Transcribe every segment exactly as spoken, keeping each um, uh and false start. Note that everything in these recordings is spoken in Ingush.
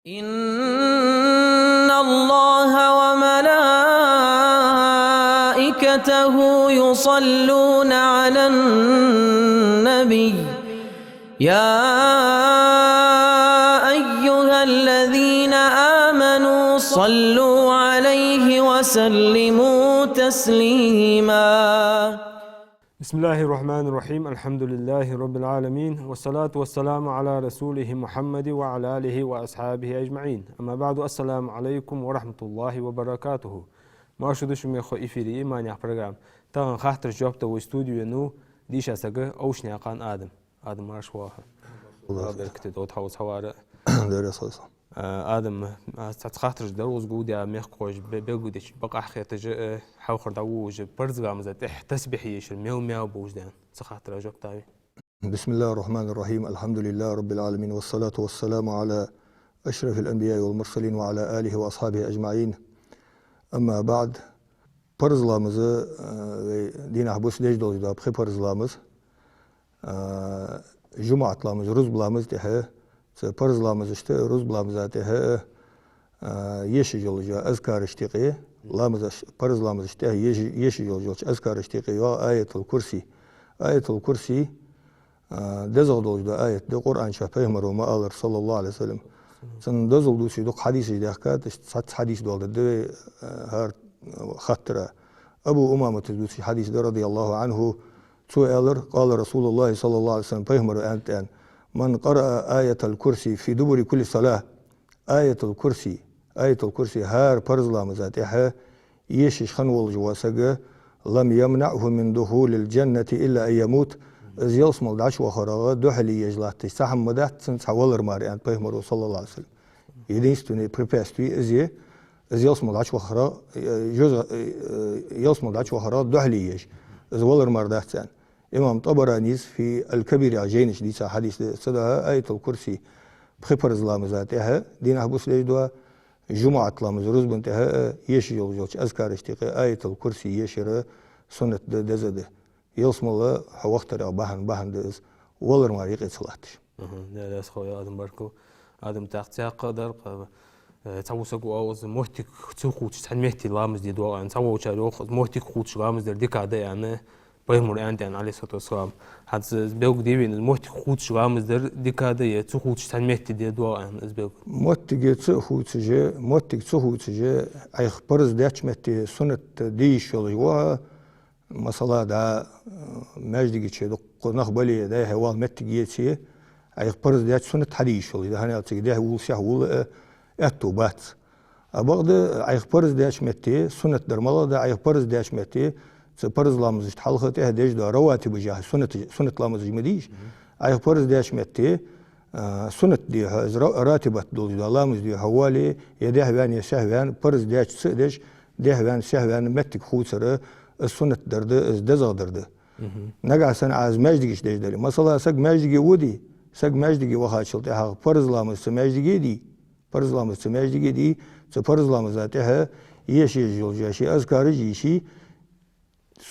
إن الله وملائكته يصلون على النبي، يا أيها الذين آمنوا صلوا عليه وسلموا تسليما. بسم الله الرحمن الرحيم. الحمد لله رب العالمين. والصلاة والسلام على رسوله محمد وعلى آله وأصحابه أجمعين. أما بعد. السلام عليكم ورحمة الله وبركاته. Марша да шо, мехкахой, эфире «Иман» яха программа. Тахан хаттарашта жоп дала вай студе венав дийша саг Овчанаькъан Адам. Адам, марша воагӀалва. Аллах беркате долда хьо укхаза хьавар. Дера сойса. А, Адам, а, цхьацца хаттараш дар укхаза гулдаь, мехкахоша бе-, белгалдеча бакъахьа хеташ, э, хьалхара дӀаволалуш, парз ламаза тӀехьа тасбихь ешар мел маьл болаш да аьнна. Цу хаттара жоп дале. بسم الله الرحمن الرحيم. الحمد لله رب العالمين. والصلاة والسلام على أشرف الأنبياء والمرسلين وعلى آله وأصحابه أجمعين. أما بعد. Парз ламаз, э, вай дийнахьа бус деш долаш да пхи парз ламаз. А, жумӀат ламаз, рузба ламаз тӀехьа, цу парз ламазашта, рузба ламаза тӀехьа, а, ешаш йолаш я азкарашта юкъе, ламазаш-, парз ламазашта тӀехьа еш-, ешаш йолаш йолча азкарашта юкъе йоагӀа Аятул Курси. Аятул Курси, а, дезагӀа долаш да аят да, Къуръан чу пайхамара ма аллара, صلى الله عليه وسلم. Цун дозал дувцаш дукха хьадисаш даьхкад, иштта цхьацца хьадис доаладергда вай, а, хӀара хаттара. Абу Умамата дувцаш хьадис да, رضي الله عنه, цо аьлар: قال رسول الله صلى الله عليه وسلم, пайхамара аьннад аьнна: من قرأ آية الكرسي في دبر كل صلاة. Аятул Курси, Аятул Курси хӀара парз ламаза тӀехьа ешаш хинна волаш вола саг, لم يمنعه من دخول الجنة إلا أن يموت. Из ялсмала дӀачувахарах духьале еш латташ цхьа хӀама ма дац цунна, цхьа валар мара, аьннад пайхамара, صلى الله عليه وسلم. Единственное препятствие из я, из ялсмала дӀачувахарах, э, жоза-, э, э, ялсмала дӀачувахарах духьале еш. Из валар мара дац аьнна. Имам ТӀабаранис фи Аль-Кабир яхача жайна чу дийца хьадис да. Цудухьа Аятул Курси пхи парз ламаза тӀехьа дийнахьа бус деш да, жумӀат ламаз, рузбан тӀехьа, э, ешаш йолаш йолча азкарашта юкъе Аятул Курси ешар суннат да, деза да. Ялсмала хьо вахийтарах бахьан, бахьан да из, валар мара юкъе ца латташ. Аха, да, да, схо я, Адам, баркал. Адам, тӀаккха цхьаькха дар, э, цхьавола саг оал, из моттиг ца хувцаш цхьан метте ламаз де доагӀа аьнна, цхьаволчар йоах, из моттиг хувцаш ламаз дар дика да аьнна, пайхамара аьннад аьнна, عليه الصلاة والسلام. ХӀанз из белгалде вена, из моттиг хувцаш ламаз дар дика да е ца хувцаш цхьан метте де доагӀа аьнна, из белгал. Моттиг ца хувцаш, моттиг ца хувцаш, Ӏайха парз даьча метте суннат де йиш йолаш ва хьо, масала, дӀа, э, маьждига чу дукха нах бале, дӀа-хьа вала моттиг еце, Ӏайха парз даьча суннат хьаде йиш йолаш да, хӀана аьлча цига дехьа вувл, сехьа вувл, э, аьттув бац. А бакъда Ӏайха парз даьча метте, суннат дар малагӀа да, Ӏайха парз даьча метте, цу парз ламазашта хьалха, тӀехьа деш да раватибаш яха, суннат, суннат ламазаш ма дий уж. Ӏайха парз даьча метте, а, суннат де хьо, из ра-, ратибат долаш да ламаз де хьо вале, е дехьа ваьнна, е сехьа ваьнна, парз даьча ца а деш, дехьа ваьнна, сехьа ваьнна моттиг хувцар, из суннат дар да, из дезагӀа дар да. Нагахьа санна Ӏа из маьждига чу деш дале. Масала, саг маьждиге воде, саг маьждиге вахачул тӀехьагӀа парз ламаз цу маьждиге де, парз ламаз цу маьждиге де, цу парз ламаза тӀехьа еш еш йолаш я ший азкараш а еший,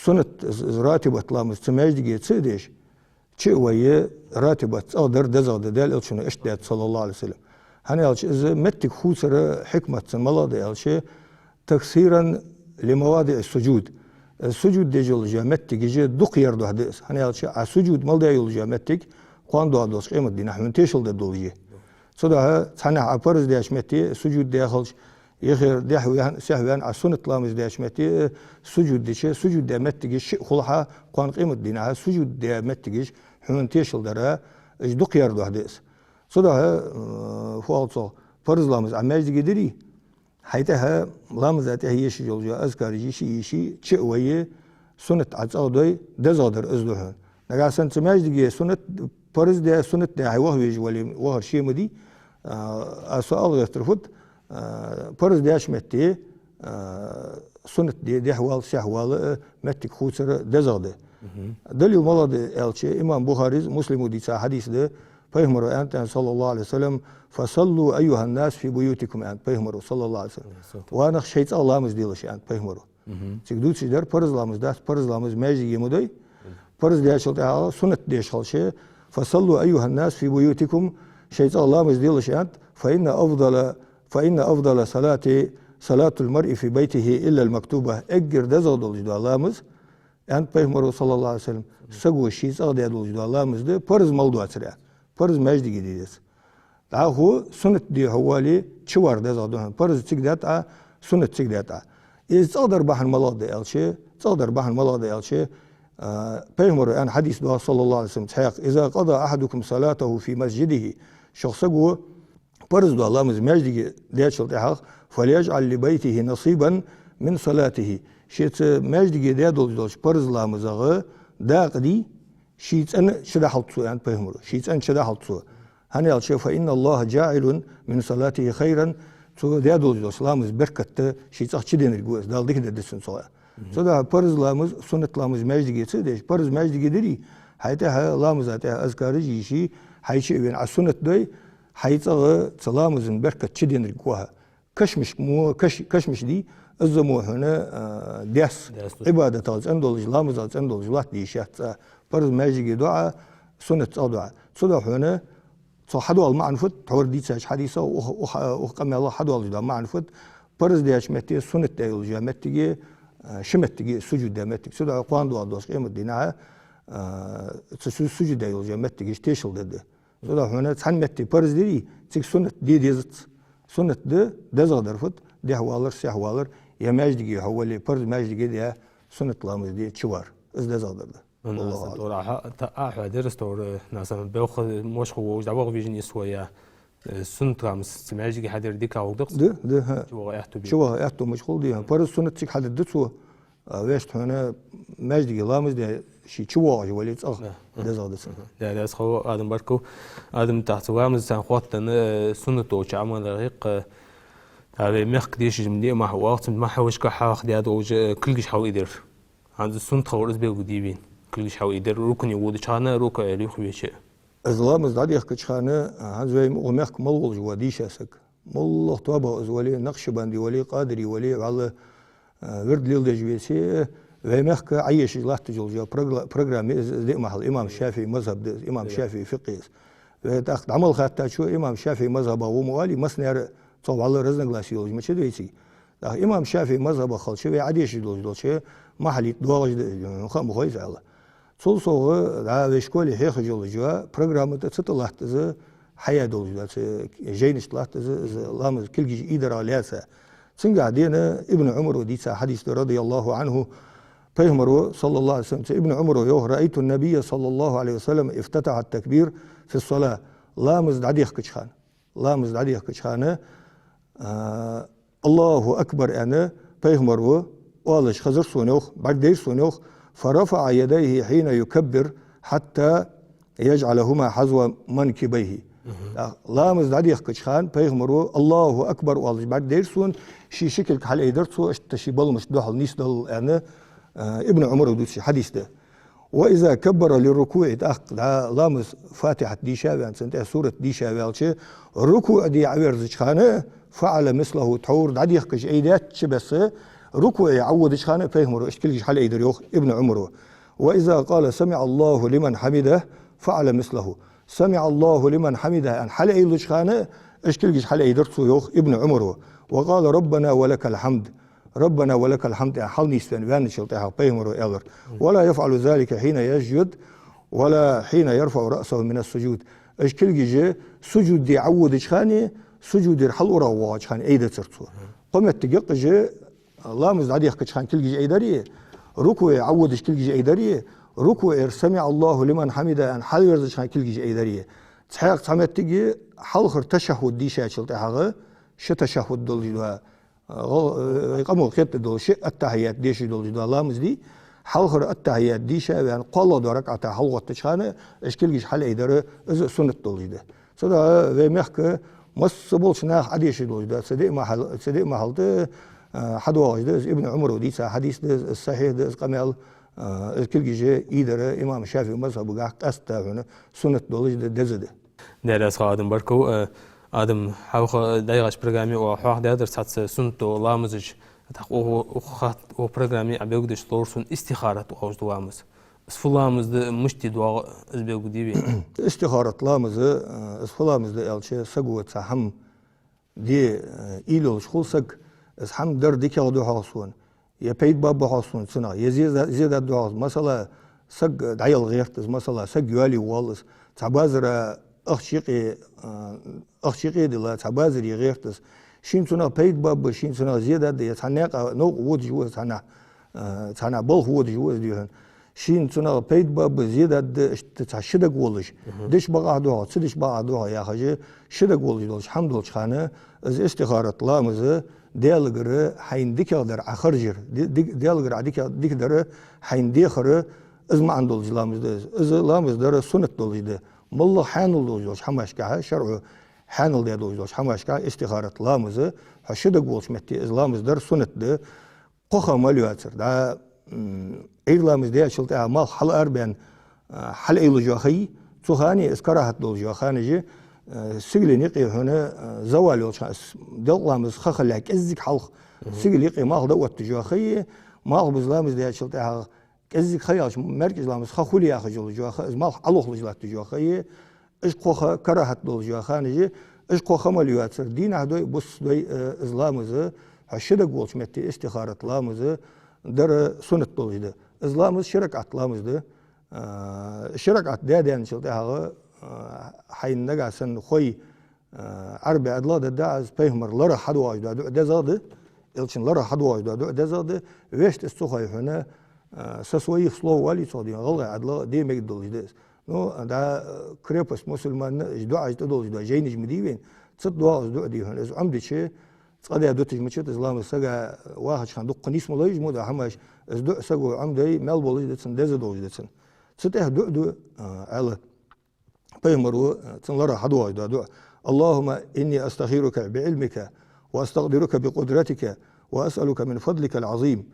суннат, з-, з-, ратибат ламаз цу маьждиге ца а деш, чу а вай, ратибат цӀагӀа дар дезагӀа да, Даьла Элчано иштта даьд, صلى الله عليه وسلم. ХӀана аьлча из моттиг хувцара хьикмат цун малагӀа да аьлча, تكسيرا لمواضع السجود. Из сужуд деш йолаш я моттигаш дукха яр духьа да из. ХӀана аьлча Ӏа сужуд мел даь йолаш я моттиг кхоана доагӀаш долча къематдийнахьа хьона тешал дар долаш я. Цудухьа цхьаннахьа Ӏа парз даьча метте сужуд даь хилча, е хӀара дехьа ваьнна, сехьа ваьнна Ӏа суннат ламаз даьча метте сужуд дича, сужуд даь моттигаш шиъ хул хьа, кхоана къематдийнахьа сужуд даь моттигаш хьона тешал дара, уж дукха яр духьа да из. Цудухьа, э, фу оал цох, парз ламаз Ӏа маьждиге дирий, хьай тӀехьа ламаза тӀехьа ешаш йолаш я азкараш еший, еший, чу а вай, суннат Ӏа цӀагӀа дой, дезагӀа дар из да хьона. Нагахьа санна цу маьждиге суннат, парз даь, суннат даь хьай ваха везаш вале, вахар ше ма дий. А, аз со ала гӀертар фуд, а, парз даьча метте, а, суннат де-, дехьа вала, сехьа вала, а, моттиг хувцар дезагӀа да. Далил малагӀа да аьлча, имам Бухарис, Муслима дийца хьадис да, пайхамара аьннад, صلى الله عليه وسلم: فصلوا أيها الناس في بيوتكم, аьннад пайхамара, صلى الله عليه وسلم. Ва нах, шоай цӀагӀа ламаз делаш, аьннад пайхамара. Цига дувцаш дар парз ламаз дац, парз ламаз маьждиге ма дой. Парз даьчул тӀехьагӀа суннат деш хилча, فصلوا أيها الناس في بيوتكم, шоай цӀагӀа ламаз делаш, аьннад, فإن أفضل، فإن أفضل الصلاة صلاة المرء في بيته إلا المكتوبة. Эггара дезагӀа долаш дола ламаз, аьннад пайхамаро, саллаллахӀу Ӏалайхи ва саллам, саго ший цӀагӀа даь долаш дола ламаз да, парз мел доацар, парз маьждиге де деза. ДӀахо суннат де хьо вале, чувар дезагӀа да хьона. Парз цига даьд Ӏа, суннат цига даьд Ӏа. Из цӀагӀа дар бахьан малагӀа да аьлча, цӀагӀа дар бахьан малагӀа да аьлча, а, пайхамаро аьнна хьадис да, саллаллахӀу Ӏалайхи ва саллам, цхьаькха: إذا قضى أحدكم صلاته في مسجده, шух саго парз дола ламаз маьждиге даьчул тӀехьагӀа, فليجعل لبيته نصيبا من صلاته. Шийца маьждиге даь долаш долча парз ламазах дакъа дий, ший цӀен чу дахьалда цо, аьннад пайхамаро, ший цӀен чу дахьалда цо. ХӀана аьлча, فإن الله جاعل من صلاته خيرا, цо даь долаш долча ламаза беркат ший цӀагӀа чуденнарг ва из, Дала дика дергда цунна цох. Цудухьа парз ламаз, суннат ламаз маьждиге ца деш, парз маьждиге дирий, хьай тӀехьа ламаза тӀехьа азкараш йийший, хьай чу а вена Ӏа суннат дой, хьай цӀагӀа цу ламаза беркат чуденнарг ва хьо. Кашамашка мо, каш-, кашамаш дий, из мо хьона, а, даьсса, даьсса Ӏибадатах цӀена долаш, ламазах цӀена долаш латта дезаш яц цӀа. Парз маьждиге доагӀа, суннат цӀагӀа доагӀа. Цудухьа хьона цох хьадоала маӀан фуд, тхьовра дийцача хьадисах, укх, укх, укх къамаьлах хьадоалаш дола маӀан фуд, парз даьча метте суннат даь йолаш йола моттиге, а, ши моттиге сужуд даь моттиг. Цудухьа кхоана доагӀаш долча къематдийнахьа, а, цу су-, сужуд даь йолаш йола моттигаш тешал дергда. Цудухьа хьона цхьан метте парз дирий, цига суннат де дезац. Суннат да, дезагӀа дар фуд, дехьавалар, сехьавалар, е маьждиге хьо вале, парз маьждиге де, е суннат ламаз де чувар. Из дезагӀа дар да. Валлаху аӀлам. Тора Ӏа-, та-, Ӏа хьадер, тора, насан, белха мошха вовш, дӀаваха вижен исвоя, э, суннат ламаз, цу маьждиге хьадер дика гӀоргдакх? Да, да, хӀа. Чуваха аьттув бе. Чуваха аьттув мишта хул дий, хӀа. Парз суннат цига хьадергда цо. А вешта хьона маьждиге ламаз де, ший чувоагӀаш вале цӀагӀа, да, дезагӀа да цунна. Да, да, аз хов, Адам, баркал. Адам, тӀаккха цу ламаза цхьан хоттаденна, э, суннат долча Ӏамалех юкъе, а, вай мехка дешаш ма дий махьа вахцам, махьа вешка хьалха даь долаш, э, кулгаш хьалайдар. ХӀанз суннат хилар из белгалдий вайна. Кулгаш хьалайдар, рукуӀе водача хана, рукуӀера юхавеча. Из ламаз дӀадехкача хана, хӀанз вай укх мехка мел волаш ва дийша саг. МоллагӀа тоабах из вале, накъшбанди вале, къадири вале, вӀалла, а, вирд леладеш веце, вай мехка Ӏоешаш латташ йола програ-, программа я из, из диъ махьал, имам ШафиӀий мазхӀаб да из, имам ШафиӀий фикъхӀ я из. Вай тӀаккха дӀа мел хаьттачо, имам ШафиӀий мазхӀабах ва ма оалий, массанена цох вӀалла разногласи йолаш ма ца дий вайцига. ТӀаккха имам ШафиӀий мазхӀабах хилча, вай Ӏодешаш долаш долча махьалийта доагӀаш да из, хӀама хой из, вӀалла. Цул совгӀа, дӀа вай школе хьехаш йолаш йола программа тӀа цу тӀа латт из, хьаяь долаш дола, цу жайнаш тӀа латт из, из ламаз кулгаш айдарах лаьца. Цунгахь денна Ибн Ӏумара дийца хьадис да, رضي الله عنه, пайхамаро, صلى الله عليه وسلم, цу Ибн Ӏумара йоах: رأيت النبي صلى الله عليه وسلم افتتح التكبير في الصلاة. Ламаз дӀадехкача хана. Ламаз дӀадехкача хана, а, «Аллаху акбар» аьнна, пайхамаро оалаш хезар сона, йоах, бӀаргадайра сона, йоах, «فرفع يديه حين يكبر حتى يجعلهما حذو منكبيه». Мгм. А, ламаз дӀадехкача хана пайхамаро «Аллаху акбар» оалаш бӀаргадайра сона, ший ши кулг хьалайдар цо, иштта ший баламашта духьал нийсдоалл аьнна, а, Ибн Ӏумара дувцаш хьадис да. «وإذا كبر للركوع», тӀаккха дӀа ламаз, Фатихьат дийша ваьнна, цунна тӀа сурат дийша ваьлча, рукуӀе Ӏоверзача хана, «فعل مثله», тхьовра дӀадехкаш айдаьча беса, рукуӀе Ӏоводача хана пайхамаро иштта кулгаш хьалайдар, йоах Ибн Ӏумара. «وإذا قال سمع الله لمن حمده فعل مثله». «سمع الله لمن حمده» аьнна хьалаайдача хана, иштта кулгаш хьалайдар цо, йоах Ибн Ӏумара. «وقال ربنا ولك الحمد». «ربنا ولك الحمد» аьнна хьалнийсвенна ваьнначул тӀехьагӀа пайхамаро аьлар: «ولا يفعل ذلك حين يسجد ولا حين يرفع رأسه من السجود». Иштта кулгаш сужуде Ӏоводача хана, сужудера хьалурагӀа воагӀача хана айдацар цо. Кхо моттиг я-кх уж: ламаз дӀадехкача хана кулгаш айдари, рукуӀе Ӏоводаш кулгаш айдари, рукуӀера «سمع الله لمن حمده» аьнна хьалверзача хана кулгаш айдари. Цхьаькха цхьа моттиг я, хьалхара ташаххӀуд дийшачул тӀехьагӀа, ши ташаххӀуд долаш да, гӀал-, э, къамо кхетта долаш ши аттахьият дешаш долаш да ламаз дий, хьалхара аттахьият дийша ваьнна, кхоалагӀдола ракаӀата хьалгӀоттача хана, иштта кулгаш хьалайдар, из суннат долаш да. Цудухьа вай мехка масса болча наха Ӏодешаш долаш да, цу диъ махьал-, цу диъ махьал тӀа, а, хьадоагӀаш да из, Ибн Ӏумара дийца хьадис да из, из сахьихь да из къамаьл, а, из кулгаш айдар имам ШафиӀий мазхӀабагахь къаьстта хьона суннат долаш да, деза да. Даьла раьза хилва, Адам, баркал. Э, Адам, хьалха дӀаяхача программе оаха хьоахадаьдар цхьацца суннат дола ламазаш, тӀаккха укх, укх хатт-, укх программе Ӏа белгалдеш ловра сона истихарат оалаш дола ламаз. Из фу ламаз да, мишта де доагӀа, из белгалдий вайна? Истихарат ламаз, э, из фу ламаз да аьлча, саго цхьа хӀама де, э, уйла йолаш хул саг, из хӀама дар дикагӀа да хьогӀ сона, е пайда ба хьогӀ сона цунах, е зе, зе дад да хьогӀ. Масала, саг дӀаяла гӀерт из, масала, саг йоалае воалл из, цхьа базара ахча юкъе, а, ахча юкъе дилла, цхьа базаре гӀерт из. Шийна цунах пайда ба, шийна цунах зе дад, е цхьа наькъа новкъа водаш ва из цхьаннахьа, а, цхьаннахьа балха водаш ва из, дий хьона. Шийна цунах пайда ба, зе дад, иштта цхьа ши даг волаш. Мгм. Деш бакъахьа да хьогӀ, ца деш бакъахьа да хьогӀ яхаш, ши даг волаш долаш хӀама долча хана, из истихарат ламаз Даьлагара хьайна дикагӀдар Ӏа харжар, ди-, ди-, Даьлагара Ӏа дика-, дикадар хьайна дехар, из маӀан долаш ламаз да из. Из ламаз дар суннат долаш да. МоллагӀа хьаьнал долаш долча хӀамашкахьа, шарӀо хьаьнал даь долаш долча хӀамашкахьа истихарат ламаз, хьо ши даг волча метте из ламаз дар суннат да. Кхо ха мел йоацар. ДӀа, м, Ӏуйра ламаз даьчул тӀехьагӀа малх хьалаарабаьнна, а, хьалъайла йола ха я, цу хана из карахӀат долаш йола ханаш я, а, сигален юкъе хьона, а, завал йолча хана, с-, делкъа ламаза ха хилалехь кӀеззига хьалха, мгм, сигала юкъе малх дӀаотташ йола ха я, малхбуза ламаз даьчул тӀехьагӀа кӀеззига ха яьлча, маьркӀажа ламаза ха хул яхаш йола ха, из малх Ӏолохалуш латташ йола ха я, уж кхо ха карахӀат долаш йола ханаш я, уж кхо ха мел йоацар. Дийнахьа дой, бус дой, э, из ламаз, хьо ши даг волча метте истихарат ламаз дар суннат долаш да. Из ламаз ши ракаӀат ламаз да. Э, ши ракаӀат даь даьнначул тӀехьагӀа, э, хьайна нагахьа санна хой, э, Ӏарбий Ӏаьдала дада из, пайхамара ларах хьадоагӀаш дола дуӀа дезагӀа да, элчан ларах хьадоагӀаш дола дуӀа дезагӀа да, вешта из ца хой хьона, э, со своих слов валий цох дийна, гӀалгӀай Ӏаьдала де мегаш долаш да из. Ну, дӀа, э, крепость мусульманна, из дуӀаш тӀадолаш дола жайнаш ма дий вайна, цу тӀа доагӀа из дуӀа, дий хьона. Из Ӏомадича, цкъа даь дуташ мичад из ламаз, сага вахача хана дукха нийса ма лой уж мо дола хӀамаш, из дуӀа саго Ӏомадой, маьл болаш да цунна, деза долаш да цунна. Цу тӀехьа дуӀа ду, э, Ӏаьла. Пайхамара, э, цун ларах хьадоагӀаш дола дуӀа: اللهم إني أستخيرك بعلمك وأستقدرك بقدرتك وأسألك من فضلك العظيم.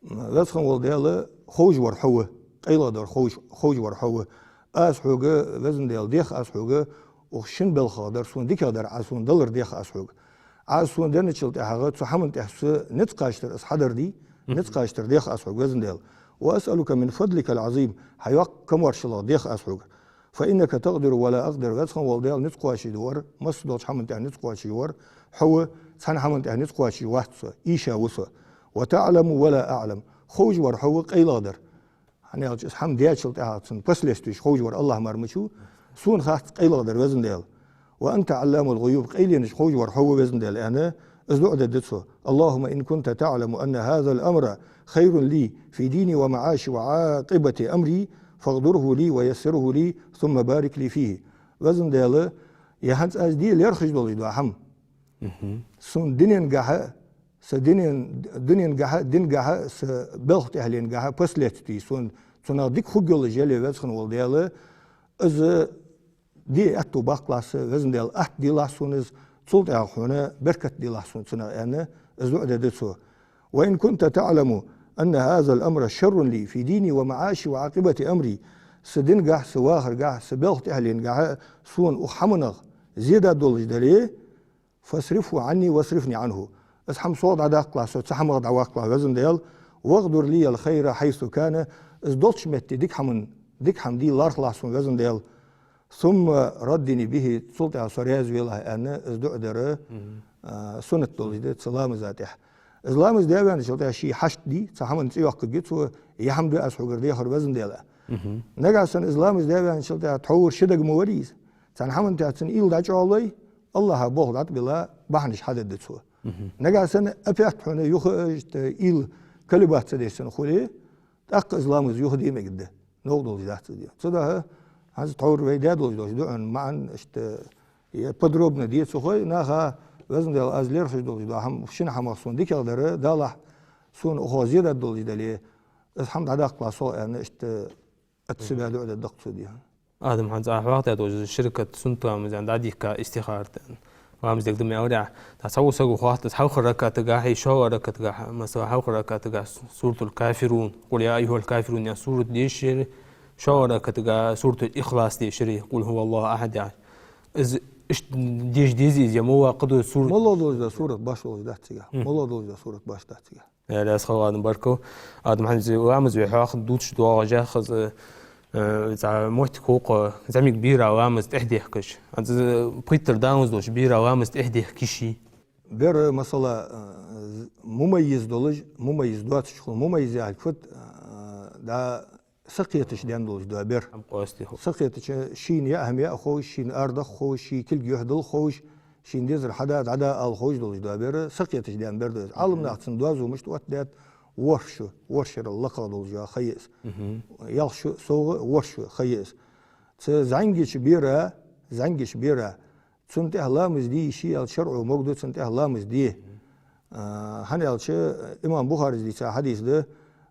Веза хинна вола Даьла, ховш вар Хьо ва, къайлагӀдар ховш, ховш вар Хьо ва. Аз Хьога, Веза Даьла, дех аз Хьога, укх шин балхах дар, сона дикагӀдар Ӏа сона далар дех аз Хьога. Ӏа сона денначул тӀехьагӀа цу хӀаман тӀа са низ кхоачийтар аз хьадар дий, низ кхоачийтар дех аз Хьога, Веза Даьла. وأسألك من فضلك العظيم, Хьа йоккха камаьршалах дех аз Хьога. فإنك تقدر ولا أقدر, Веза хинна вола Даьла, низ кхоачаш вар, массадолча хӀаман тӀа низ кхоачаш вар Хьо ва, цхьан хӀаман тӀа низ кхоачаш вац со, ийша ва со. وتعلم ولا أعلم, ховш вар Хьо ва, къайлагӀдар. ХӀана аьлча, из хӀама даьчул тӀехьагӀа цун последствеш ховш вар АллахӀ мара мича ва, сона хац къайлагӀдар, Веза Даьла. وأنت علام الغيوب, къайленаш ховш вар Хьо ва, Веза Даьла, аьнна, из дуӀа дергда цо. اللهم إن كنت تعلم أن هذا الأمر خير لي في ديني ومعاشي وعاقبة أمري فاقدره لي ويسره لي ثم بارك لي فيه. Веза Даьла, е хӀанз аз де лерхӀаш долаш дола хӀама, мгм, сона дуненгахьа, са дунен, дуненгахьа, дингахьа, са балха тӀехьленгахьа последствеш, сона цунах дика хургйолаш яле, Веза хинна вола Даьла, из де аьттув баккхалахь са, Веза Даьла, атта делахь сона из, цул тӀехьагӀа Хьона беркат делахь сона цунах, аьнна, из дуӀа дергда цо. وإن كنت تعلم أن هذا الأمر شر لي في ديني ومعاشي وعاقبة أمري, са дингахьа, са вахаргахьа, са балха тӀехьленгахьа сона укх хӀаманах зе дергдолаш дале, فاصرفه عني واصرفني عنه. Из хӀама сох дӀадаккхалахь, со цу хӀамах дӀаваккхалахь, Веза Даьла. واقدر لي الخير حيث كان. Из долча метте дика хӀаман, дика хӀама де лархӀалахь сона, Веза Даьла. ثم ردني به, цул тӀехьагӀа со раьза велахь, аьнна, из дуӀа дар, мгм, а, суннат долаш да цу ламаза тӀехьа. Из ламаз даь ваьнначул тӀехьагӀа ший хьашт дий, цхьа хӀаман цӀи йоаккхаргья цо, е хӀама да аз Хьогара дехар, Веза Даьла. Мгм. Нагахьа санна из ламаз даь ваьнначул тӀехьагӀа тхьовра ши даг ма варий из. Цхьан хӀаман тӀа цун уйла дӀачӀоагӀлой, АллахӀа болх дӀатӀабилла бахьанаш хьадергда цо. Мгм. Нагахьа санна опять хьона юха, э, иштта уйла колебаться деш санна хуле, тӀаккха из ламаз юха де мегаш да. Новкъа долаш дац из де. Цудухьа хӀанз тхьовра вай даь долаш долча дуӀан маӀан иштта, э, подробно де ца хой наха, Веза Даьла, аз лерхӀаш долаш дола хӀама, шин хӀамах сона дикагӀдар далахь, сона укхох зе дергдолаш дале, из хӀама дӀадаккхалахь сох, аьнна, иштта, атта сибе дуӀа дергда-кх цо, дий хьона. Адам, хӀанз Ӏа хьоахадаь долча ши ракаӀат суннат ламаза дӀадийхка истихарат, ламаз дергда ма аьлар Ӏа. ТӀаккха цхьавола саго хоаттац, хьалхарча ракаӀатагахьа, шоллагӀча ракаӀатагахьа, масала, хьалхарча ракаӀатагахьа сурат аль-Кафирун, قل يا أيها الكافرون яха сурат дешаш, шоллагӀча ракаӀатагахьа сурат аль-Ихлас дешар, قل هو الله أحد яхаш. Из иштта деша дезий из, е мел ваккха да сурат? МоллагӀа долаш дола сурат башха долаш дац цигахьа. Мгм. МоллагӀа долаш дола сурат башха дац цигахьа. Э, раьза хилва, Адам, баркал. Адам, хӀанз ламаз вай хьоахадаь, дувцаш доагӀаш, яхаш, э, Э, цхьа моттиг хул-кх, зӀамига бера ламаз тӀехьа дехкаш. ХӀанз пхийттара даланза долча бера ламаз тӀехьа дехка йиш йий? Бер, масала, э, мумаййиз долаш, мумаййиз доацаш хул. Мумаййиз яхилга фуд, э, да, сакхеташ даьнна долаш да бер. Хьам къоастий хул. Сакхеташ, шийна яа хӀама яа ховш, шийна арадаха ховш, ший кулг юхь дала ховш, шийна дезар хьада, дӀада ала ховш долаш да бер, сакхеташ даьнна бер да из. Мгм. Ӏаламнаха цун доазув мишта оттадаьд, ворхӀ шу, ворхӀ шерал лакхагӀа долаш йола ха я из. Мгм. Ялх шу совгӀа, ворхӀ шу ха я из. Цу зӀамигача бера, зӀамигача бера, цунна тӀехьа ламаз де йиш йий аьлча, шарӀо могаргда цунна тӀехьа ламаз де. А, хӀана аьлча, имам Бухарис дийца хьадис да,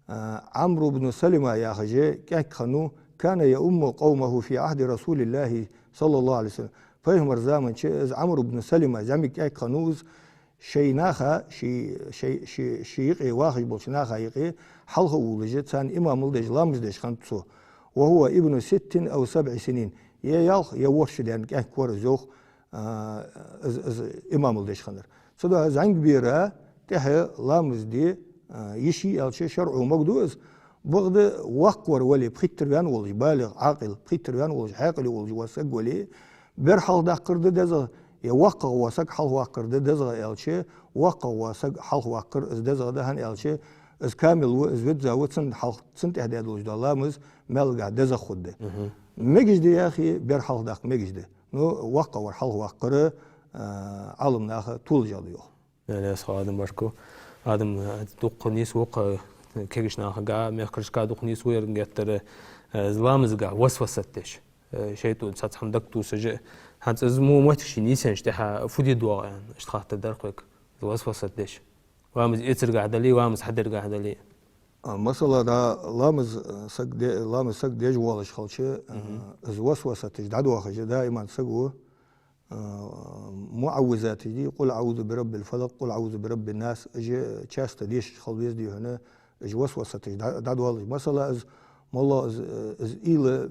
а, Ӏамр ибн Салима яхаш кӀаьнк хиннав, كان يؤم قومه في عهد رسول الله صلى الله عليه وسلم. Пайхамара заман чу из Ӏамр ибн Салима, зӀамига кӀаьнк хиннав из, шоай наха, ший, шоай, ший, ший юкъе вахаш болча наха юкъе хьалха а волаш, царна имамал деш, ламаз деш хиннад цо. وهو ابن ست أو سبع سنين. Е ялх, е ворхӀ шу даьнна кӀаьнк вар из, йоах, а, из, из имамал деш хиннар. Цудухьа зӀамига бера тӀехьа ламаз де, а, йиш йий аьлча, шарӀо могаргда из. Бакъда воккха вар вале, пхийттара ваьнна волаш, балигӀ, Ӏакъил, пхийттара ваьнна волаш, хьаькъале волаш вола саг вале, бер хьалхадаккхар да дезагӀа, е воккхагӀа вола саг хьалхаваккхар да дезагӀа аьлча, воккхагӀа вола саг хьалхаваккхар из дезагӀа да, хӀана аьлча, из камил ва, из визза ва, цунна хьалха, цунна тӀехьа даь долаш дола ламаз маьлгахьа дезагӀа хургда. Мгм. Мегаш да яхе, бер хьалхадаккха мегаш да. Ну, воккхагӀа вар хьалхаваккхар, а, Ӏаламнаха толашагӀа да, йоах. Даьла раьза хилва, Адам, баркал. Адам, э, дукха нийсву-кх, э, кегийча нахага, мехкарашка дукха нийсву ер геттара, э, ламазагахьа васвасат деш. Э, шайтӀо цхьацца хӀама дагатувсаш. ХӀанз из мо моттиг ший нийсъеннача тӀехьа фу де деза аьнна, иштта хаттар дар-кх вайга. Из васвасат деш. Ламаз эцаргахьа дале, ламаз хьадергахьа дале. А, масала, да, ламаз, э, саг де-, ламаз саг деш воалаш хилча, э, Мгм. из васвасаташ дӀадоахаш даиман саго, а, муӀаввизаташ дий, قل أعوذ برب الفلق, قل أعوذ برب الناس, уж часто дешаш хила веза дий хьона, уж васвасаташ дӀа-, дӀадоалаш. Масала, из моллагӀа из, из уйла,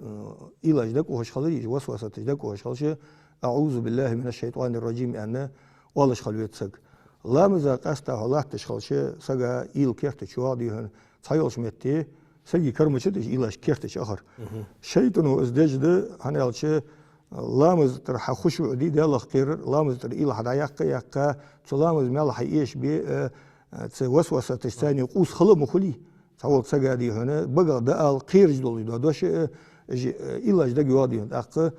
уйлаш дага ухаш хилар, уж васвасаташ дага ухаш хилча, أعوذ بالله من الشيطان الرجيم аьнна, оалаш хила веза саг. Ламаза къаьстта хьо латташ хилча, сага уйла керта чу йоагӀа дий хьона, цхьайолча метте, сага кара ма дац уж уйлаш керта чу ахар. Мгм. ШайтӀо из деш да, хӀана аьлча, ламаза тӀара хьа хушуӀ дий, Даьлах кхерар, ламаза тӀара уйла хьа дӀаяккха а яьккха, цу ламаза маьл хьаэшабе, э, э, цу васвасаташца къувса хила а ма хулий. Цхьаволча сага дий хьона, багах дӀаала кхераш долаш дола дош, э, уж, э, уйлаш дага йоагӀа дий хьона. ТӀаккха,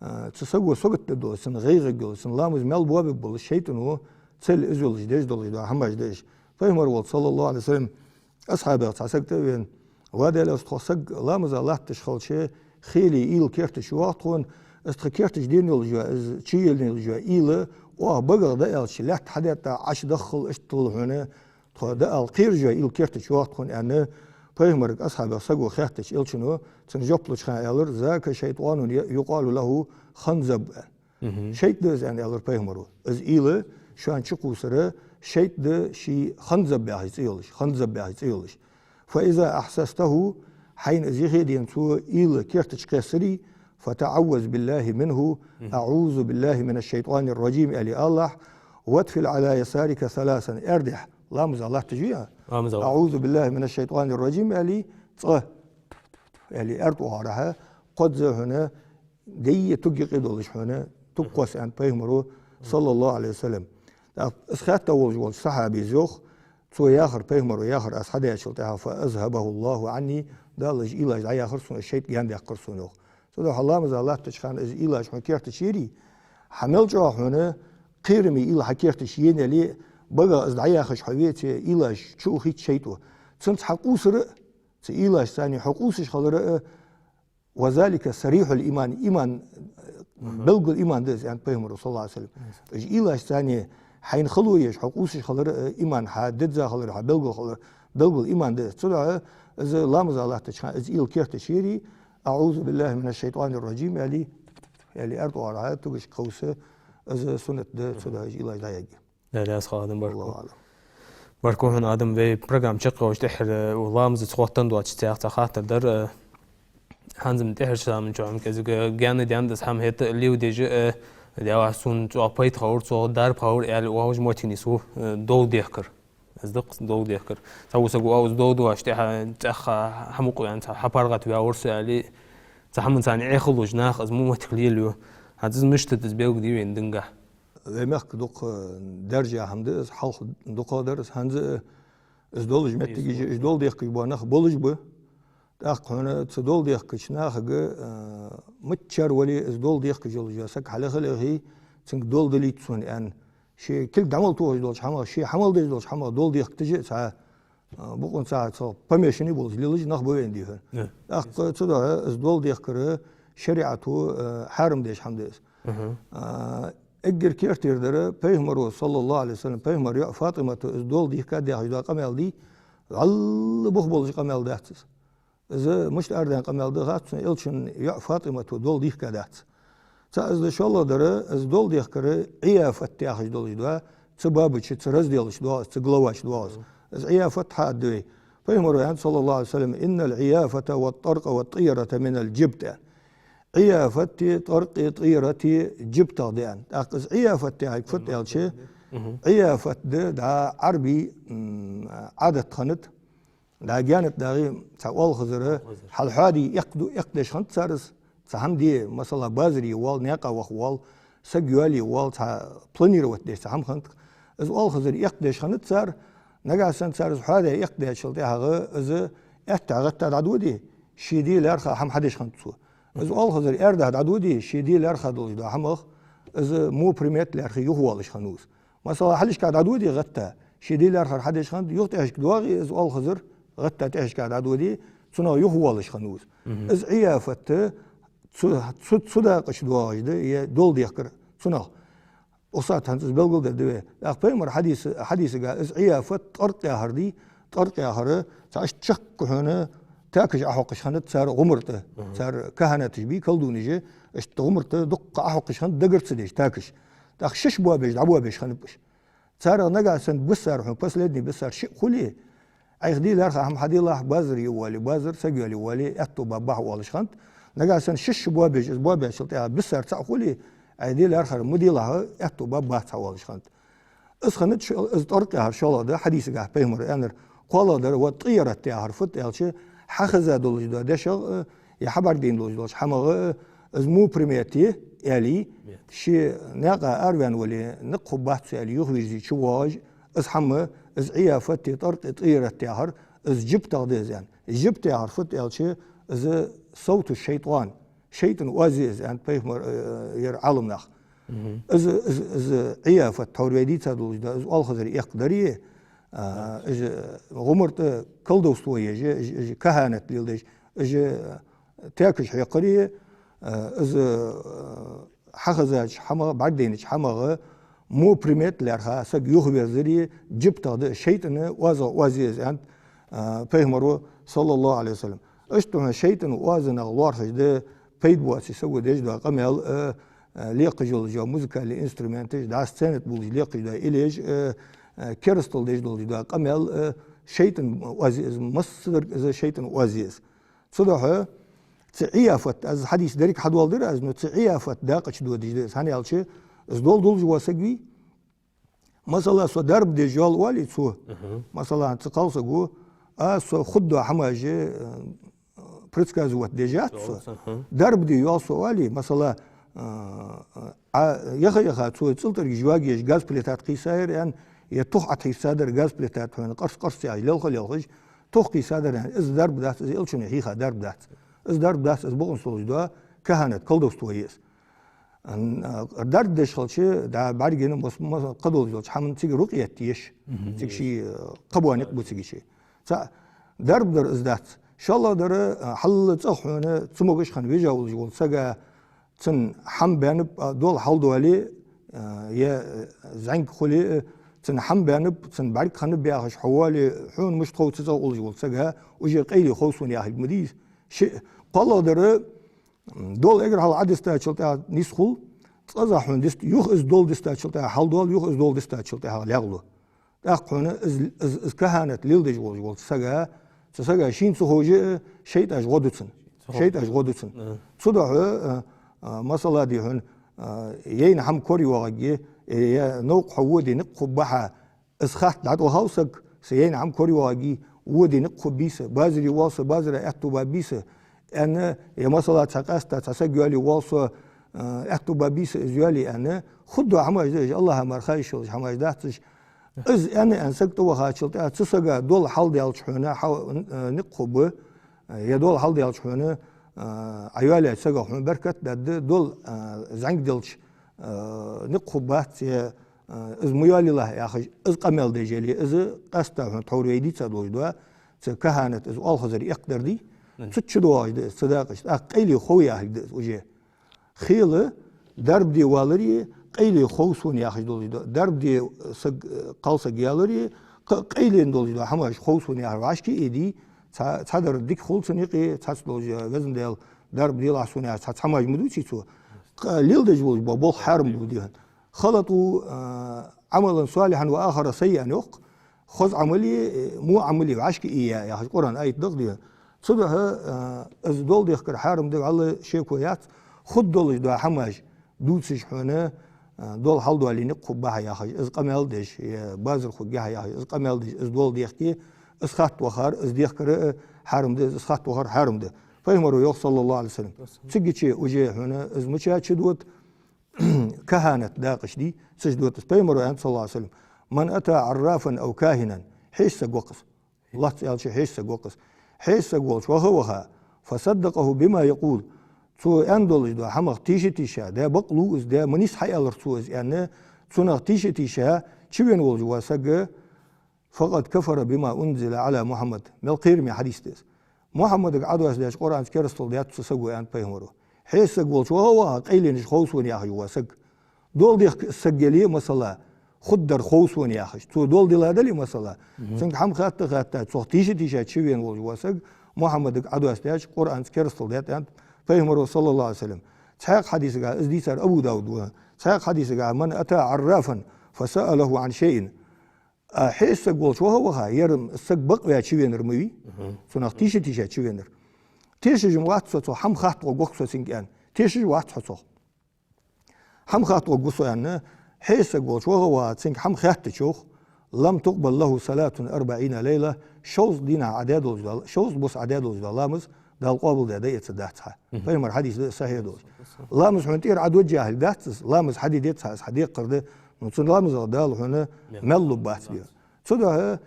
э, цу саго сагот дергдолаш, цунна гӀайгӀа дергдолаш, цун ламаз маьл боабергболаш, шайтӀо цел из йолаш деш долаш дола хӀамаш да уж. Пайхамар волча, صلى الله عليه وسلم, асхьабех цхьа саг тӀа а вена: «Ва Даьла элча, тхо саг ламаза латташ хилча, хелий уйла керта чу йоагӀа тхона, из тха керта чу ена йолаш йола, из чуена йолаш йола уйла, оаха багах дӀааьлча, лаьтта хьадеттача Ӏочудаххал иштта хул хьона, тхо дӀаала кхераш йола уйла керта чу йоагӀа тхона», — аьнна, Пайхамарга асхьабех саго хаьттача, элчано цунна жоп луча хана аьлар: «ذاك شيطان يقال له خنزب». Мгм. «ШайтӀа да из», — аьнна, аьлар Пайхамаро. Из уйла шоана чукхувсар шайтӀа да, ший Ханзаб яхаш цӀи йолаш, Ханзаб яхаш цӀи йолаш. «فإذا أحسسته», хьайна из юхедена цо уйла керта чу кхессаре, «فتعوذ بالله منه», Мгм. «أعوذ بالله من الشيطان الرجيم», аьле алалахь, «واتفل على يسارك ثلاثا», аьрдехьа, ламаза латташ вий хьо? Ламаза. «أعوذ بالله من الشيطان الرجيم», аьле, цкъа, аьле, аьрда оагӀорахьа, кхозза хьона, даьй туг юкъе долаш хьона, туг кхосс, аьннад Пайхамаро, صلى الله عليه وسلم. ТӀаккха из хаьтта волаш волча сахьабас йоах, цо яхар, Пайхамаро яхар аз хьадаьчул тӀехьагӀа: «فأذهبه الله عني», Дала уж уйлаш дӀаяхар сона, шайтӀа гаьна даьккхар сона, йоах. Цудухьа ламаза латтача хана из уйлаш хьона керта чу ере, хьа мел чӀоагӀа хьона кхераме уйла хьа керта чу енай аьле, багах из дӀаяхаш хьо веце, уйлаш чуухийт шайтӀо. Цунца хьакъувсар а, цу уйлашца хьо къувсаш хилар а, «وذلك صريح الإيمان», иман, Мгм. белггала иман да из, аьннад Пайхамаро, صلى الله عليه وسلم. Мгм. Уж уйлашца хьайна хало еш, хьо къувсаш хилар а, иман хьа дизза хилар, хьа белггала хилар, белггала иман да из. Цудухьа из ламаза латтача хана из уйла керта чу ере, «أعوذ بالله من الشيطان الرجيم», аьле, аьле, аьрда оагӀорахьа тугашка кхувса, из суннат да, Мгм. цудухьа уж уйлаш дӀаягге. Даьла раьза хилва, Адам, баркал. Аллаху аӀлам. Баркал хьона, Адам, вай программа чакхйолча тӀехьара, э, ламазаца хоттаденна доацаш цхьа хаттар дар, э, хӀанз-м тӀехьарча заман чухь-м кӀезига гаьна даьннад из хӀама, хӀаьта а левдеш а, э, Даьлахь, сона цох пайда хилар, цох дарба хилар аьле, оалаш моттиг нийсву, э, дов дехкар. Из да-кх дов дехкар. Цхьавола саг оал, из дов дувцаш тӀехьа цӀаьхха хьамукъаваьнна, цхьа хьапаргӀатваьвар со аьле, Цхьа хӀаман царна эхь луш нах из мо моттиг лелаю. ХӀанз из мишта да из белгалде вайна динагахь? Вай мехка дукха даьржа хӀама да из, хьалха дукха дар из, хӀанз а из долаш моттигаш, из дола дехкаш бола нах болаш ба. ТӀаккха хьона цу дола дехкача нахага, а, миччар вале из дола дехкаш йолаш йола саг хьалехалехи, цунга дола далийта сона аьнна. Ше кулг дӀа мел тохаш долча хӀамах, ше хьа мел деш долча хӀамах дола дехкаш а цхьа, а, букъунца цхьа помешанный болаш лелаш нах ба вайна дий хьона. Э. ТӀаккха цудухьа из дола дехкар шариӀато, а, хьарам деш хӀама да из. Мгм. А, эггара кертера дар пайхамара, саллаллахӀу Ӏалайхи ва саллам, пайхамара йоӀ ФатӀимата из дола дехка яхаш дола къамаьл дий, вӀалла бух болаш къамаьл дац из. Из мишта арадаьнна къамаьл да хац сона, Элчан йоӀ ФатӀимата дола дехка дац. Цхьа из да, шоллагӀа дар, из дола дехкар Ӏияфат яхаш долаш да, цу баба чу, цу раздела чу доагӀа из, цу глава чу доагӀа из. Из Ӏияфат хьадаьд вай. Пайхамара аьннад, саллаллахӀу Ӏалайхи ва саллам: «إن العيافة والطرق والطيرة من الجبت». Ӏияфати, тӀаркъи, тӀийрати жибтагӀа да аьнна. ТӀаккха из Ӏияфат яхилга фуд аьлча, Мгм. Ӏияфат да, да, Ӏарбий, м, Ӏадат хиннад, да, гаьнат дагӀе, цхьа оалхазар, Оалхазар. Хьалхьоаде эккхаду-, эккхадеш хиннад цар из, цхьа хӀама де, масала, базаре воал, наькъа ваха воал, саг йоалае воал, цхьа планировать деш цхьа хӀама хиннад. Из оалхазар эккхадеш хиннад цар, нагахьа санна цар из хьоаде эккхадаьчул тӀехьагӀа из аьттув гӀетта дӀадоде, ше де лаьрхӀа хӀама хьадеш хиннад цо. Из оалхазар аьрдахьа дӀадоде, ше де лаьрхӀа долаш дола хӀамах, из мо примет лаьрхӀа юхавоалаш хиннав из. Масала, хьалхашка дӀадоде гӀетта, ше де лаьрхӀар хьадеш хиннад, юхатӀехьашка доагӀе из оалхазар, гӀетта тӀехьашка дӀадоде, цунах юхавоалаш хиннав из. Мгм. Из Ӏияфат цу, цу, цу дакъа чу доагӀаш да, е дола дехкар цунах. Укх сахьате хӀанз из белгалдергда вай. ТӀаккха пайхамара хьадис-, хьадисага из Ӏияфат тӀаркъ яхар дий, тӀаркъ яхар, цхьа иштта чаккха хьона такаш Ӏохьокхаш хиннад цар гӀумарта, Мгм. Цар кахьанаташ бий, колдунаш, иштта гӀумарта дукха Ӏохьокхаш хиннад, дагара ца деш такаш. ТӀаккха шиш боабеш, дӀабоабеш хиннаб уж. Царех нагахьа санна биссар хьона, последний биссар шиъ хуле, Ӏайха де лаьрхӀа хӀама хьаделахь, базар йоалае, базар саг йоалае воале, аьттув бабахь оалаш хиннад. Нагахьа санна шишша боабеш, из боабаьчул тӀехьагӀа биссар цаӀ хуле, Ӏайха де лаьрхӀар ма делахь, аьттув бабахь цхьа оалаш хиннад. Из хиннад шо-, из тӀаркъ яхар шоллагӀа да, хьадисагахь пайхамара аьннар. КхоалагӀа дар, ва тӀийрат яхар фуд аьлча, хьахеза долаш дола дешагӀа, е хьабӀаргадайна долаш долча хӀамагӀа, из мо примет я, аьле, Мет. Ше наькъа араваьнна вале, никъ хургбац цо аьле, юхавийрзе чувоагӀаш, из хӀама, из Ӏияфати, тӀаркъи, тӀийрат яхар, из жибтагӀа да из аьнна. Жибт яхар фуд аьлча, из савту шайтӀан, шайтӀан оаз я из аьннад пайхамар, э, ер Ӏаламнаха. Мгм. Из, из, из Ӏияфат тхьовра вай дийца долаш да, из оалхазар эккхадар, а, из гӀумарта колдовство еш, из, из кахьанат леладеш, из текаш хьекхар, а, из, а, хьахезача хӀамагӀа, бӀаргадайнача хӀамагӀа мо примет лаьрхӀа саг юхаверзар жибтагӀа да, шайтӀан оазагӀа оаз я из аьннад, а, пайхамара, саллаллахӀу Ӏалайхи ва саллам. Иштта хьона шайтӀан оазагӀа лоархӀаш да, пайда боацаш саго деш дола къамаьл, а, а, лекхаш йола музыкальный инструменташ, дӀа сцена тӀа бувлаш лекхаш дола илеш, а, а, керастал деш долаш дола къамаьл, а, шайтӀан оаз я из, массадарг из шайтӀан оаз я из. Цудухьа цу Ӏияфат, аз хьадис деррига хьадоаладир аз, но цу Ӏияфат дакъа чу додаш да из, хӀана аьлча, из дола долаш вола саг вий. Масала, со дарба деш йоал оале цо. Мгм. Масала, цу кхалсаго, а, со хургдола хӀамаш, э, предсказывать деш яц со. Йоал со, хм. Дарба де йоал со оале, масала, э, э, а, яха-яха цо цӀилтӀаргаш йоагаш газ плита тӀа кхийсаяр аьнна, е тух ӀотӀахьийсадар газ плита тӀа хьона, къарс-къарс яхаш, лелха-лелхаш, тух кхийсадар аьнна. Из дарба дац, из Элчано хьийха дарба дац. Из дарба дац, из бокъонца долаш дола кахьанат, колдовство я из. Ан, а, дарба деш хилча, дӀа бӀаргадайна мос-, мос-, кхыдолаш долча хӀаман цига рукъят еш. Мгм. Цига ший, а, кхаъ бола никъ ба цига ший. ЦаӀ дарба дар из дац. ШоллагӀа дар, а, хьал цӀагӀа хьона цамогаш хинна вижа волаш вола сага, цун хӀама баьннаб, а, дола хьалдоале, а, е, а, зӀамига хуле, а, цун хӀама баьннаб, цун бӀарг хиннаб яхаш хьо воале, хьона мишта хов цу цӀагӀа волаш вола сага, уже къайле хов сона яхилга ма дий из. Ши-, кхоалагӀа дар, м, дола эггара хьалха Ӏодистачул тӀехьагӀа нийса хул, цкъаза хьона дист-, юха из дола дистачул тӀехьагӀа хьалдоал, юха из дола дистачул тӀехьагӀа лаьгӀлу. ТӀаккха хьона из, из, из кахьанат леладеш волаш волча сага, цу сага шийна ца ховш а шайтӀаш гӀо ду цунна. Ца ховш. ШайтӀаш гӀо ду цунна. Мгм. Цудухьа, а, а, масала дий хьона, а, яйна хӀама корайоагӀаргья, е, е новкъа хьо воде никъ хургбахьа, из хатта дӀатӀавахав саг, са яйна хӀама корайоагӀаргья, воде никъ хургбий са, базаре воал со, базара аьттув баргбий са, аьнна, е масала цхьа къаьстта цхьа саг йоалае воал со, э, аьттув ба бийса из йоалае аьнна, хургдола хӀамаш да уж, АллахӀа мара ха йиш йолаш хӀамаш дац уж. Из аьнна, аьнна саг тӀавахачул тӀехьагӀа цу сага дола хьал даьлча хьона хьа-, э, никъ хургба, э, е дола хьал даьлча хьона, э, Ӏа йоалаяьча сагах хьона беркат а даргда, дола, э, зӀамига делча, э, никъ хургбац, е, э, из ма йоалаелахь яхаш, из къамаьл деш яле, из къаьстта хьона тхьовра вай дийца долаш да, цу кахӀанат из оалхазар эккхадар дий, цу чу доагӀаш да из, цу дакъашта. ТӀаккха къайле хов яхилга да из уже. Хила, дарба де валаре, къайле хов сона яхаш долаш да. Дарба де саг, кхалсаг яларе, кх-, къайле долаш да хӀамаш хов сона яхар вӀашка а дий, цхьа, цхьадар дика хул цун юкъе, цхьацца долаш, Везан Даьла, дарба делахь сона яхаш, цхьа, цхьа хӀамаш ма дувций цо. Кх-, леладеш волаш бола болх хьарам ба дий хьона. «خلطوا، э، عملا صالحا وآخر سيئا», йоах. Хоза Ӏамале, э, во Ӏамале вӀашка ийя яхаш Къуръан аят да-кх дий хьона. Цудухьа, э, из дола дехкар хьарам да, вӀалла шеко яц. Хургдолаш дола хӀамаш дувцаш хьона, э, дола хьал доале никъ хургба хьа яхаш, из къамаьл деш, е базар хургья хьа яхаш, из къамаьл деш, из дола дехке, из хатта вахар, из дехкар, э, хьарам да, из хатта вахар хьарам да. Пайхамаро йоах, صلى الله عليه وسلم. Цигача уже хьона из мича чудода, кахӀанат дакъаш дий, цу чу дода из. Пайхамаро аьннад, صلى الله عليه وسلم: «من أتى عرافا أو كاهنا», хьеша саг ва-кх из. Лоацца аьлча, хьеша саг ва-кх из. Хьеша саг волча ваха а ваха, «فصدقه بما يقول», цо аьнна долаш дола хӀамах тийша а тийша, да бакълув из, да ма нийса хьааьлар цо из аьнна, цунах тийша а тийша, чувена волаш вола саг, «فقد كفر بما أنزل على محمد». Мел кхераме хьадис да из. Мухьаммадага Ӏодоссадаьча Къуръанца керастал даьд цу саго, аьннад Пайхамаро. Хьеша саг волча ваха а ваха, къайленаш хов сона яхаш вола саг. Дола дехка саг яле а, масала, хургдар хов сона яхаш. Цо дола дилла дале а, масала, цунга хӀама хатта а хатта, цох тийша а тийша чувена волаш вола саг, Мухьаммадага Ӏодоссадаьча Къуръанца керастал даьд, аьннад Пайхамаро, صلى الله عليه وسلم. Цхьаькха хьадисагахь, из дийцар Абу Дауд ва, цхьаькха хьадисагахь: «من أتى عرافا فسأله عن شيء». А хьеша саг волча ваха а ваха, ер саг бакъваь чувенар ма вий, цунах тийша а тийша чувенар. Тешаш ма вац со цох, хӀама хатта гӀоргва-кх со цунга, аьнна. Тешаш вац хьо цох. ХӀама хатта гӀоргва со, аьнна, хьеша саг волча ваха а ваха, цунга хӀама хаьттача, йоах, «لم تقبل له صلاة أربعين ليلة», шовзткъа дийнахьа Ӏа даь долаш дола, шовзткъа бус Ӏа даь долаш дола ламаз Дала къоабалдаь да эцаргдац хьа. Пайхамара хьадис да сахьихь долаш. Ламаз хьона тӀера Ӏодоадаь хиларгдац из, ламаз хьа де деза хьа, из хьа декхар да, ну, цу ламазах Дала хьона мел лургбац, дий хьона. Цудухьа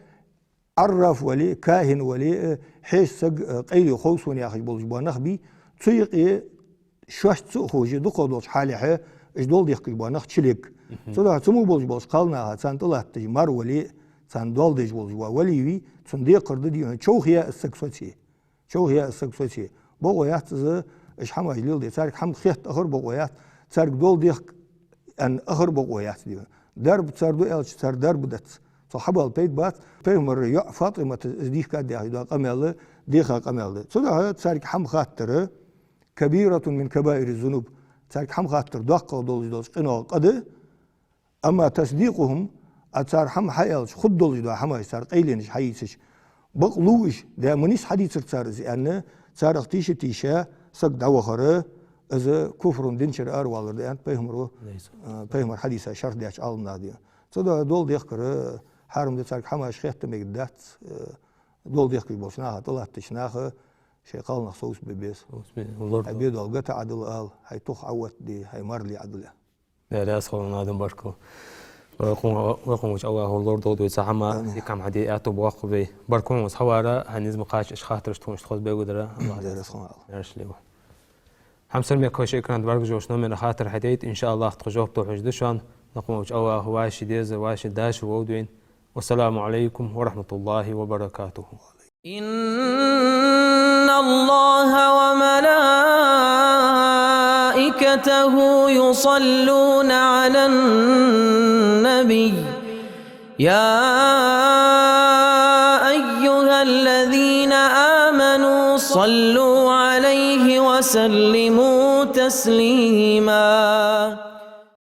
Ӏарраф вале а, кахӀин вале а, хьеша саг, э, къайле хов сона яхаш болаш бола нах бий, цу юкъе шоашца а ховш, дукхагӀа долча хьалехьа, уж дола дехкаш бола нах чулег. Цудухьа цу мо болаш болча кхалнаха, царна тӀалатташ мар вале а, царна доал деш волаш вола валий вий, цун декхар да, дий хьона, човхаяь из саг соце. Човхаяь из саг соце. Бокъо яц из, уж хӀамаш леладе. Царга хӀама хетта ахар бокъо яц. Царга дола дехка аьнна ахар бокъо яц, дий хьона. Дарба цар ду аьлча, цар дарба дац. Цох хьабоала пайда бац. Пайхамара йоӀ ФатӀимата из дийхкад яхаш дола къамаьл, деха къамаьл да. Цудухьа царга хӀама хаттар, «كبيرة من كبائر الذنوب», царга хӀама хаттар доккхагӀа долаш долча къинойх къа да. «أما تصديقهم», а цар хӀама хьааьлча, хургдолаш дола хӀамаш, цар къайленаш хьайийцача, бакълув уж, да ма нийса хьадийцар цар из аьнна, царех тийша а тийша саг дӀавахар, из «كفر», динчара аравалар да, аьннад Пайхамаро, э, Пайхамара хьадиса шархь деча Ӏаламнаха, дий хьона. Цудухьа дола дехкар хьарам да, царга хӀамаш хетта мегаргдац, э, дола дехкаш болча наха, тӀалаттача наха шоай кхалнах совцабе беза. Совцабе, лор. Хьай бе дола гата Ӏодилла ала, хьай тух Ӏооттаде, хьай марли Ӏодилла. Даьла раьза хилва, Адам, баркал. Вай кхо-, вай кхоачам АллахӀа лорадолда вай цу хӀамах, дика хӀама хьаде аьттув боаккхалба вай. Баркал хьона из хьавара, хьайна низ ма кхаччалца уж хаттараш тхона иштта хоза бегудар. Даьла раьза хилва. Яхаш ле ва. Хьамсара мехкахой, шун экрана тӀа бӀаргагуш йолча номера хаттар хьадайта, иншааллахӀ, тха жоп тохаш да шоана. Накъо волча АллахӀа вай ший деза, вай ший дашо вовдвейна. والسلام عليكم ورحمة الله وبركاته. إن الله وملائكته يصلون على النبي، يا أيها الذين آمنوا صلوا عليه وسلموا تسليما.